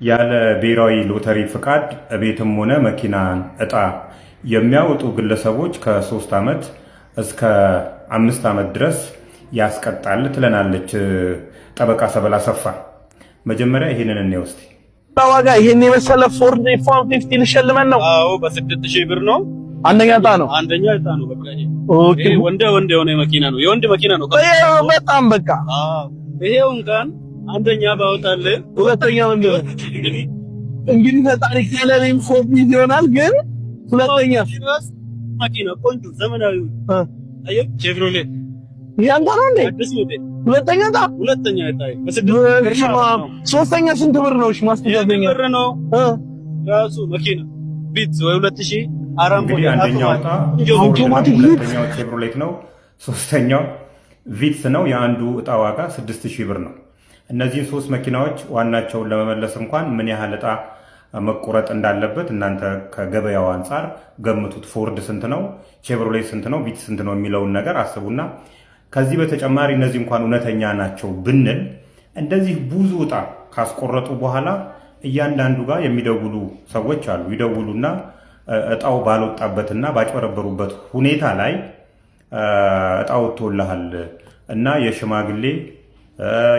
ያለ ብሔራዊ ሎተሪ ፍቃድ ቤትም ሆነ መኪናን እጣ የሚያወጡ ግለሰቦች ከ3 ዓመት እስከ 5 ዓመት ድረስ ያስቀጣል ትለናለች ጠበቃ ሰበል አሰፋ። መጀመሪያ ይህንን እንየው እስቲ። ዋጋ ይሄን የመሰለ Ford F-150 ልሸልመን ነው። አዎ፣ በ6,000 ብር ነው። አንደኛ ዕጣ ነው። አንደኛ ዕጣ ነው። በቃ ይሄ ይሄ ወንደ ወንድ የሆነ መኪና ነው። የወንድ መኪና ነው። በጣም በቃ። አዎ፣ ይሄው እንኳን አንደኛ ባወጣልህ ሁለተኛ ምንድን ነው እንግዲህ ፈጣሪ ካለ እኔም Ford ይሆናል፣ ግን ሁለተኛ መኪና ቆንጆ ዘመናዊ አየህ፣ Chevrolet። ያንተ ነው እንዴ? አዲስ ሞዴል። ሁለተኛ ዕጣ። ሁለተኛ ዕጣ በ6 ሶስተኛ ስንት ብር ነው? እሺ ማስተዛዘኛ ብር ነው ራሱ መኪና Vitz ወይ 2004 እንግዲህ ሞዴል። አንደኛው ዕጣ Ford ነው፣ አውቶማቲክ Vitz። ሁለተኛው Chevrolet ነው፣ ሶስተኛው Vitz ነው። የአንዱ ዕጣ ዋጋ 6,000 ብር ነው። እነዚህን ሶስት መኪናዎች ዋናቸውን ለመመለስ እንኳን ምን ያህል ዕጣ መቆረጥ እንዳለበት እናንተ ከገበያው አንጻር ገምቱት። Ford ስንት ነው፣ Chevrolet ስንት ነው፣ Vitz ስንት ነው የሚለውን ነገር አስቡና ከዚህ በተጨማሪ እነዚህ እንኳን እውነተኛ ናቸው ብንል እንደዚህ ብዙ ዕጣ ካስቆረጡ በኋላ እያንዳንዱ ጋር የሚደውሉ ሰዎች አሉ። ይደውሉና እጣው ባልወጣበትና ባጭበረበሩበት ሁኔታ ላይ እጣ ወጥቶልሃል እና የሽማግሌ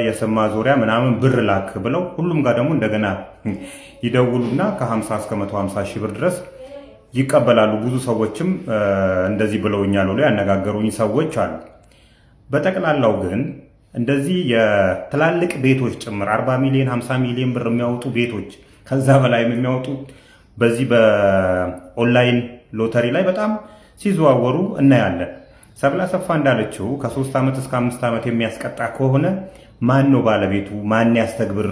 የስም ማዞሪያ ምናምን ብር ላክ ብለው ሁሉም ጋር ደግሞ እንደገና ይደውሉና ከ50 እስከ 150 ሺህ ብር ድረስ ይቀበላሉ። ብዙ ሰዎችም እንደዚህ ብለውኛል ብለው ያነጋገሩኝ ሰዎች አሉ። በጠቅላላው ግን እንደዚህ የትላልቅ ቤቶች ጭምር 40 ሚሊዮን፣ 50 ሚሊዮን ብር የሚያወጡ ቤቶች፣ ከዛ በላይም የሚያወጡ በዚህ በኦንላይን ሎተሪ ላይ በጣም ሲዘዋወሩ እናያለን። ሰብለ አሰፋ እንዳለችው ከ3 ዓመት እስከ 5 ዓመት የሚያስቀጣ ከሆነ ማን ነው ባለቤቱ? ማን ያስተግብር?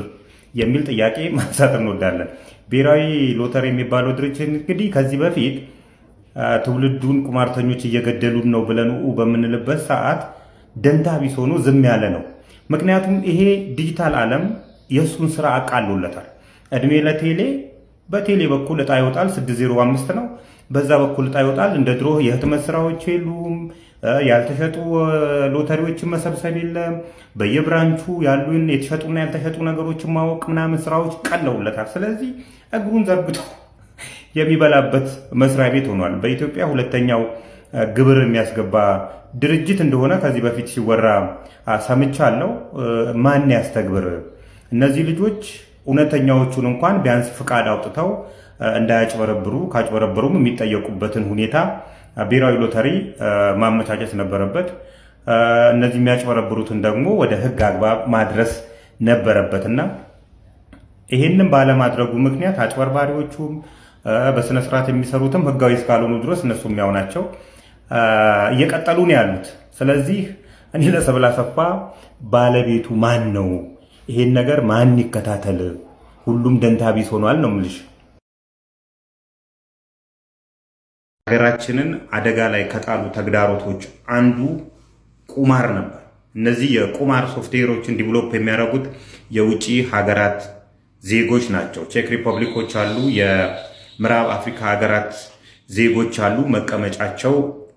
የሚል ጥያቄ ማንሳት እንወዳለን። ብሔራዊ ሎተሪ የሚባለው ድርጅት እንግዲህ ከዚህ በፊት ትውልዱን ቁማርተኞች እየገደሉን ነው ብለን በምንልበት ሰዓት ደንታ ቢስ ሆኖ ዝም ያለ ነው። ምክንያቱም ይሄ ዲጂታል ዓለም የእሱን ስራ አቃሎለታል። እድሜ ለቴሌ፣ በቴሌ በኩል እጣ ይወጣል። 605 ነው። በዛ በኩል እጣ ይወጣል። እንደ ድሮ የህትመት ስራዎች የሉም። ያልተሸጡ ሎተሪዎችን መሰብሰብ የለም። በየ branch ኡ ያሉን የተሸጡና ያልተሸጡ ነገሮችን ማወቅ ምናምን ስራዎች ቀለውለታል። ስለዚህ እግሩን ዘርግቶ የሚበላበት መስሪያ ቤት ሆኗል። በኢትዮጵያ ሁለተኛው ግብር የሚያስገባ ድርጅት እንደሆነ ከዚህ በፊት ሲወራ ሰምቻለሁ። ማን ያስተግብር? እነዚህ ልጆች እውነተኛዎቹን እንኳን ቢያንስ ፍቃድ አውጥተው እንዳያጭበረብሩ፣ ካጭበረበሩም የሚጠየቁበትን ሁኔታ ብሔራዊ ሎተሪ ማመቻቸት ነበረበት። እነዚህ የሚያጭበረብሩትን ደግሞ ወደ ሕግ አግባብ ማድረስ ነበረበት እና ይሄንን ባለማድረጉ ምክንያት አጭበርባሪዎቹም በስነ ስርዓት የሚሰሩትም ህጋዊ እስካልሆኑ ድረስ እነሱ የሚያው ናቸው እየቀጠሉ ነው ያሉት። ስለዚህ እኔ ለሰብለ አሰፋ ባለቤቱ ማን ነው? ይሄን ነገር ማን ይከታተል? ሁሉም ደንታቢስ ሆኗል ነው የምልሽ። ሀገራችንን አደጋ ላይ ከጣሉ ተግዳሮቶች አንዱ ቁማር ነበር። እነዚህ የቁማር ሶፍትዌሮችን develop የሚያደርጉት የውጭ ሀገራት ዜጎች ናቸው። ቼክ ሪፐብሊኮች አሉ፣ የምዕራብ አፍሪካ ሀገራት ዜጎች አሉ። መቀመጫቸው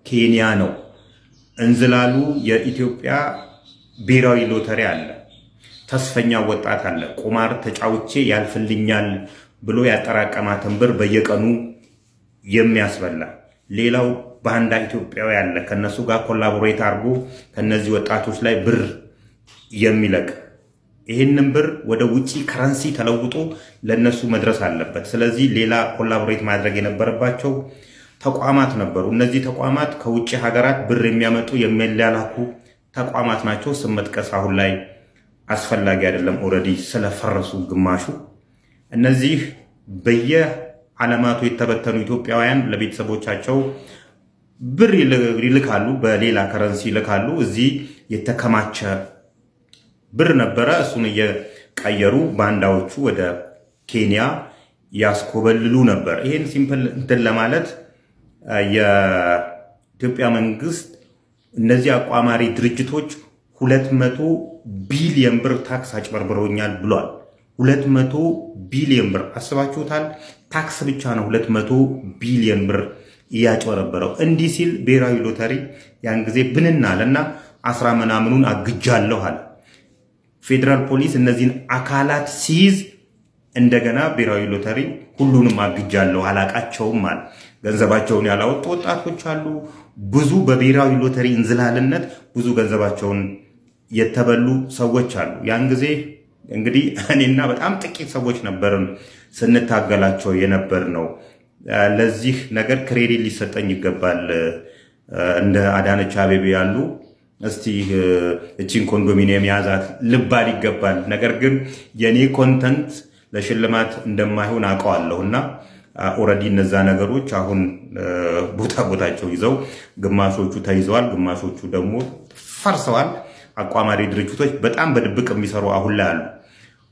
ኬንያ ነው። እንዝላሉ የኢትዮጵያ ብሔራዊ ሎተሪ አለ። ተስፈኛ ወጣት አለ። ቁማር ተጫውቼ ያልፍልኛል ብሎ ያጠራቀማትን ብር በየቀኑ የሚያስበላ ሌላው ባንዳ ኢትዮጵያዊ አለ። ከነሱ ጋር collaborate አድርጎ ከነዚህ ወጣቶች ላይ ብር የሚለቅ። ይህንን ብር ወደ ውጪ currency ተለውጦ ለነሱ መድረስ አለበት። ስለዚህ ሌላ collaborate ማድረግ የነበረባቸው ተቋማት ነበሩ። እነዚህ ተቋማት ከውጭ ሀገራት ብር የሚያመጡ፣ የሚላላኩ ተቋማት ናቸው። ስም መጥቀስ አሁን ላይ አስፈላጊ አይደለም። Already ስለፈረሱ ግማሹ። እነዚህ በየዓለማቱ የተበተኑ ኢትዮጵያውያን ለቤተሰቦቻቸው ብር ይልካሉ፣ በሌላ currency ይልካሉ። እዚህ የተከማቸ ብር ነበረ። እሱን እየቀየሩ ባንዳዎቹ ወደ ኬንያ ያስኮበልሉ ነበር። ይሄን simple እንትን ለማለት የኢትዮጵያ መንግስት እነዚህ አቋማሪ ድርጅቶች 200 ቢሊዮን ብር ታክስ አጭበርብረውኛል ብሏል። 200 ቢሊዮን ብር አስባችሁታል? ታክስ ብቻ ነው 200 ቢሊዮን ብር እያጭበረበረው። እንዲህ ሲል ብሔራዊ ሎተሪ ያን ጊዜ ብንን አለና አስራ ምናምኑን አግጃለሁ አለ። ፌዴራል ፖሊስ እነዚህን አካላት ሲይዝ እንደገና ብሔራዊ ሎተሪ ሁሉንም አግጃለሁ አላቃቸውም አለ። ገንዘባቸውን ያላወጡ ወጣቶች አሉ። ብዙ በብሔራዊ ሎተሪ እንዝላልነት ብዙ ገንዘባቸውን የተበሉ ሰዎች አሉ። ያን ጊዜ እንግዲህ እኔና በጣም ጥቂት ሰዎች ነበርን ስንታገላቸው የነበር ነው። ለዚህ ነገር credit ሊሰጠኝ ይገባል። እንደ አዳነች አቤቤ ያሉ እስቲ እቺን ኮንዶሚኒየም ያዛት ልባል ይገባል። ነገር ግን የኔ content ለሽልማት እንደማይሆን አውቀዋለሁ እና already እነዛ ነገሮች አሁን ቦታ ቦታቸው ይዘው ግማሾቹ ተይዘዋል፣ ግማሾቹ ደግሞ ፈርሰዋል። አቋማሪ ድርጅቶች በጣም በድብቅ የሚሰሩ አሁን ላይ አሉ።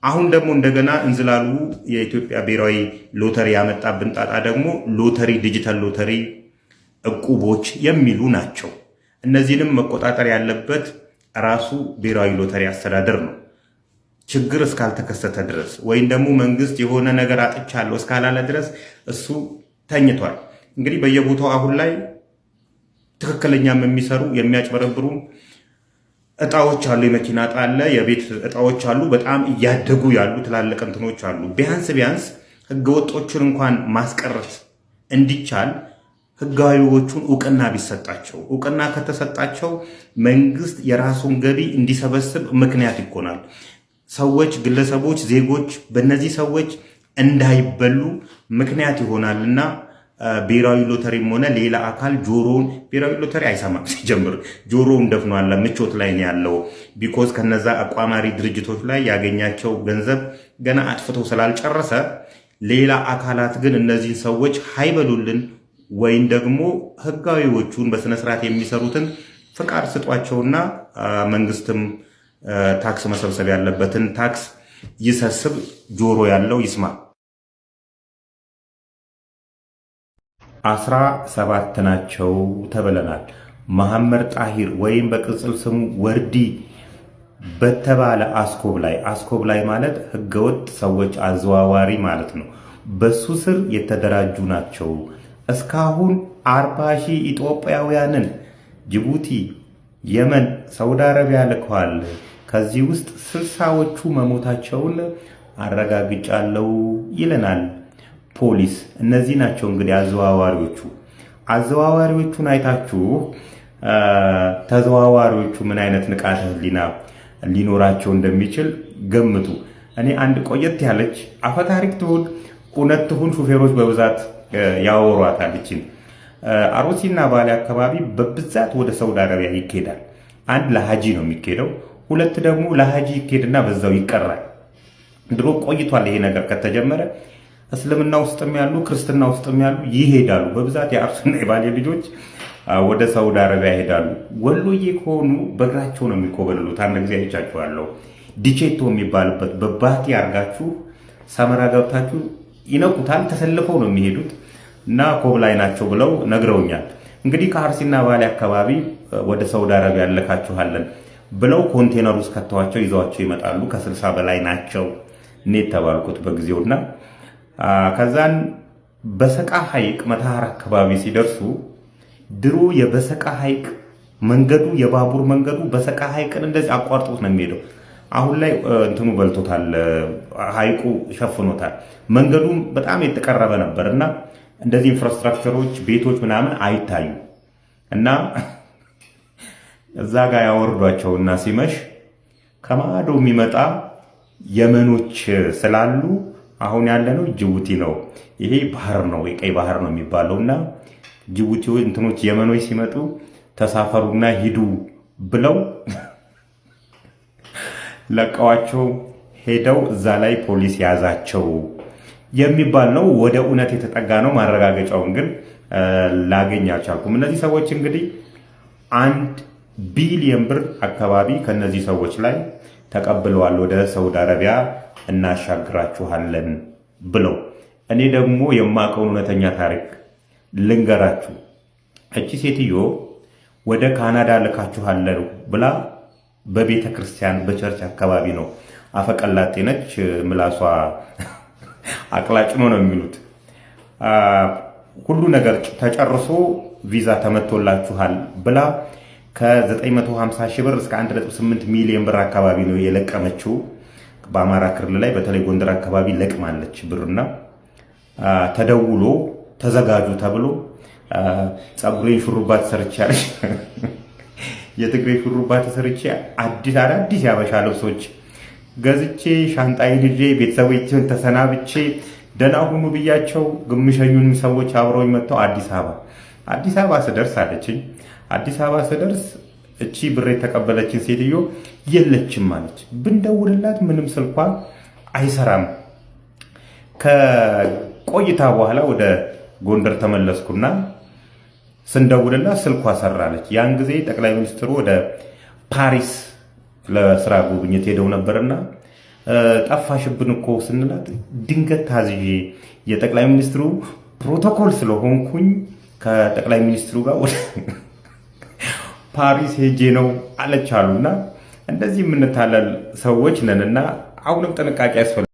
አሁን ደግሞ እንደገና እንዝላሉ የኢትዮጵያ ብሔራዊ ሎተሪ ያመጣብን ጣጣ ደግሞ ሎተሪ፣ ዲጂታል ሎተሪ፣ እቁቦች የሚሉ ናቸው። እነዚህንም መቆጣጠር ያለበት ራሱ ብሔራዊ ሎተሪ አስተዳደር ነው። ችግር እስካልተከሰተ ድረስ ወይም ደግሞ መንግስት የሆነ ነገር አጥቻለሁ እስካላለ ድረስ እሱ ተኝቷል። እንግዲህ በየቦታው አሁን ላይ ትክክለኛም የሚሰሩ የሚያጭበረብሩ እጣዎች አሉ። የመኪና እጣ አለ፣ የቤት እጣዎች አሉ። በጣም እያደጉ ያሉ ትላልቅ እንትኖች አሉ። ቢያንስ ቢያንስ ህገወጦችን እንኳን ማስቀረት እንዲቻል ህጋዊዎቹን እውቅና ቢሰጣቸው፣ እውቅና ከተሰጣቸው መንግስት የራሱን ገቢ እንዲሰበስብ ምክንያት ይሆናል። ሰዎች፣ ግለሰቦች፣ ዜጎች በእነዚህ ሰዎች እንዳይበሉ ምክንያት ይሆናል እና ብሔራዊ ሎተሪም ሆነ ሌላ አካል ጆሮውን፣ ብሔራዊ ሎተሪ አይሰማም ሲጀምር፣ ጆሮውን ደፍኗል። ምቾት ላይ ነው ያለው። Because ከነዛ አቋማሪ ድርጅቶች ላይ ያገኛቸው ገንዘብ ገና አጥፍቶ ስላልጨረሰ፣ ሌላ አካላት ግን እነዚህን ሰዎች ሃይበሉልን ወይም ደግሞ ህጋዊዎቹን በስነስርዓት የሚሰሩትን ፍቃድ ስጧቸውና መንግስትም ታክስ መሰብሰብ ያለበትን ታክስ ይሰብስብ። ጆሮ ያለው ይስማ። 17 ናቸው ተብለናል። መሐመድ ጣሂር ወይም በቅጽል ስሙ ወርዲ በተባለ አስኮብላይ፣ አስኮብላይ ማለት ህገወጥ ሰዎች አዘዋዋሪ ማለት ነው። በሱ ስር የተደራጁ ናቸው። እስካሁን 40,000 ኢትዮጵያውያንን ጅቡቲ፣ የመን፣ ሳውዲ አረቢያ ልከዋል። ከዚህ ውስጥ 60ዎቹ መሞታቸውን አረጋግጫለሁ ይለናል ፖሊስ። እነዚህ ናቸው እንግዲህ አዘዋዋሪዎቹ። አዘዋዋሪዎቹን አይታችሁ ተዘዋዋሪዎቹ ምን አይነት ንቃተ ህሊና ሊኖራቸው እንደሚችል ገምቱ። እኔ አንድ ቆየት ያለች አፈታሪክ ትሁን እውነት ትሁን ሹፌሮች በብዛት ያወሯታል። ይችን አሮሲና ባሌ አካባቢ በብዛት ወደ ሳውዲ አረቢያ ይኬዳል። አንድ ለሀጂ ነው የሚኬደው፣ ሁለት ደግሞ ለሀጂ ይኬድና በዛው ይቀራል። ድሮ ቆይቷል ይሄ ነገር ከተጀመረ። እስልምና ውስጥም ያሉ ክርስትና ውስጥም ያሉ ይሄዳሉ። በብዛት የአርሲና የባሌ ልጆች ወደ ሳውዲ አረቢያ ይሄዳሉ። ወሎዬ ከሆኑ በእግራቸው ነው የሚኮበልሉት። አንድ ጊዜ አይቻችኋለሁ። ዲቼቶ የሚባልበት በባቲ አርጋችሁ ሰመራ ገብታችሁ ይነቁታል። ተሰልፈው ነው የሚሄዱት እና ኮብላይ ናቸው ብለው ነግረውኛል። እንግዲህ ከአርሲና ባሌ አካባቢ ወደ ሳውዲ አረቢያ እንልካችኋለን ብለው ኮንቴነር ውስጥ ከተዋቸው ይዘዋቸው ይመጣሉ። ከ60 በላይ ናቸው እኔ የተባልኩት በጊዜውና ከዛን በሰቃ ሐይቅ መተሐራ አካባቢ ሲደርሱ፣ ድሮ የበሰቃ ሐይቅ መንገዱ፣ የባቡር መንገዱ በሰቃ ሐይቅን እንደዚህ አቋርጦት ነው የሚሄደው። አሁን ላይ እንትኑ በልቶታል፣ ሐይቁ ሸፍኖታል። መንገዱም በጣም የተቀረበ ነበር እና እንደዚህ infrastructure ኦች፣ ቤቶች ምናምን አይታዩ እና እዛ ጋር ያወርዷቸውና ሲመሽ ከማዶ የሚመጣ የመኖች ስላሉ አሁን ያለነው ጅቡቲ ነው፣ ይሄ ባህር ነው፣ የቀይ ባህር ነው የሚባለው እና ጅቡቲ እንትኖች የመኖች ሲመጡ ተሳፈሩና ሂዱ ብለው ለቀዋቸው ሄደው እዛ ላይ ፖሊስ ያዛቸው የሚባል ነው። ወደ እውነት የተጠጋ ነው። ማረጋገጫውን ግን ላገኝ አልቻልኩም። እነዚህ ሰዎች እንግዲህ 1 ቢሊየን ብር አካባቢ ከነዚህ ሰዎች ላይ ተቀብለዋል። ወደ ሳውዲ አረቢያ እናሻግራችኋለን ብለው። እኔ ደግሞ የማውቀውን እውነተኛ ታሪክ ልንገራችሁ። እቺ ሴትዮ ወደ ካናዳ ልካችኋለሁ ብላ በቤተ ክርስቲያን በ church አካባቢ ነው። አፈቀላጤ ነች፣ ምላሷ አቅላጭ ነው ነው የሚሉት። ሁሉ ነገር ተጨርሶ ቪዛ ተመቶላችኋል ብላ ከ950 ሺህ ብር እስከ 1.8 ሚሊዮን ብር አካባቢ ነው የለቀመችው። በአማራ ክልል ላይ በተለይ ጎንደር አካባቢ ለቅማለች ብርና ተደውሎ ተዘጋጁ ተብሎ ፀጉሬን ሹሩባ ተሰርቻለች። የትግሬ ሹሩባ ተሰርቼ አዲስ አዳዲስ ያበሻ ልብሶች ገዝቼ ሻንጣዬን ይዤ ቤተሰቦችን ተሰናብቼ ደህና ሁኑ ብያቸው ግምሸኙን ሰዎች አብረውኝ መጥተው አዲስ አበባ ስደርስ አለችኝ። አዲስ አበባ ስደርስ እቺ ብር የተቀበለችን ሴትዮ የለችም አለች። ብንደውልላት ምንም ስልኳ አይሰራም። ከቆይታ በኋላ ወደ ጎንደር ተመለስኩና ስንደውልላት ስልኳ ሰራለች። ያን ጊዜ ጠቅላይ ሚኒስትሩ ወደ ፓሪስ ለስራ ጉብኝት ሄደው ነበርና ጠፋሽብን እኮ ስንላት ድንገት ታዝዤ የጠቅላይ ሚኒስትሩ ፕሮቶኮል ስለሆንኩኝ ከጠቅላይ ሚኒስትሩ ጋር ወደ ፓሪስ ሄጄ ነው አለች አሉና እንደዚህ የምንታለል ሰዎች ነንና አሁንም ጥንቃቄ ያስፈልጋል።